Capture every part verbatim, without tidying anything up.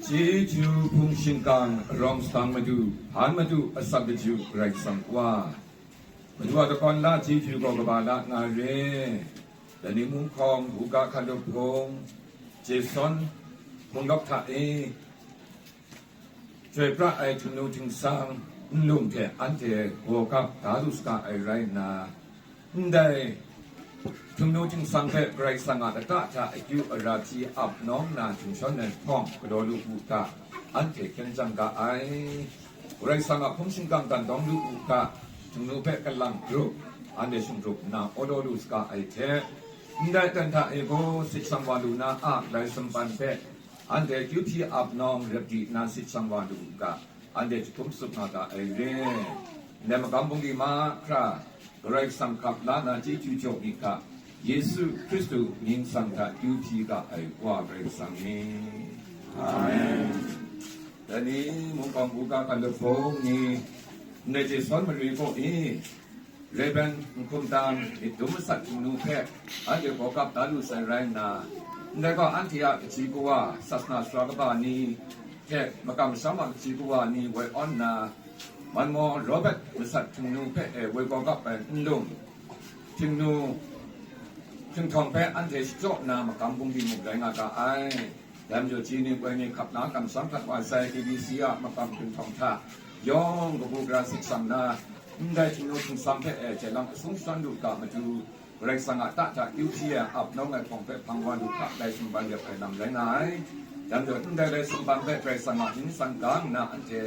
Chyeju hpung shingkang arawng sadang Madu, hpan Madu asak kaju Karai Kasang Wa, Madu a dakawn la chyeju gaw kaba la nga re. Dani Mung Hkawng, Buga Hkalup Hpung, Jason Hpung Lawk hta e, chyoi pra ai htingnu htingsang nlung hte anhte gaw gap da lu saga ai rai nna, ndai htingnu htingsang hpe Karai Kasang a lata hta akyu ara hti ap nawng na htingshawn ai hpawng galaw lu u ga, anhte hkyen jang ga ai. Karai Kasang a hpung shingkang dan dawng lu u ga, htingnu hpe kalang grup, anhte shingrup nna awdaw lu saga ai hte, ndai dan hta e gaw sit shang wa lu na a Karai sumpan hpe anhte kyu hti ap nawng rep di nna sit shang wa lu u ga, anhte jahkum tsup nga ga ai re. Ndai magam bungli mahkra, Karai Kasang hkap la na chyeju jaw myit ga, Yesu Hkristu mying tsang hta kyu hti ga ai Wa Karai Kasang e. Amen. Dani Mung Hkawng, Buga Hkalup Hpung ni, ndai Jason mari gaw e, Reverend Nhkum Tam, myit dum masat htingnu hpe anhte gaw gap da lu sai rai nna, ndai gaw anhte a kaji kawa, sasana sara kaba ni hte makam masham a kaji kawa ni woi awn nna, Manmaw Robert masat htingnu hpe e woi gaw gap ai nlung, htingnu, htinghtawng hpe anhte shachyaw nna makam bungli mung rai nga ga ai. Dai majaw, ji ni poi ni hkap na kamsham hkat wa sai K B C a makam htinghtawng hta yawng kabu gara sit shang nna, ndai htingnu htingsang hpe e jai lang asung shawn lu ga matu, Karai Kasang a ta hta kyu hti ai ap nawng ai hpawng hpe hpang wa lu hkra, Karai sumpan rep ai lam rai nga ai. Dai majaw, ndai Karai sumpan hpe Karai Kasang a mying tsang ga nna anhte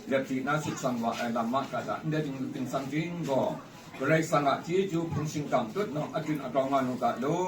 rep di na sit shang wa ai lam mahkra hta, ndai htingnu htingsang ting gaw, Karai Kasang a chyeju hpung shingkang tut nawng adun agau nga nu ga law.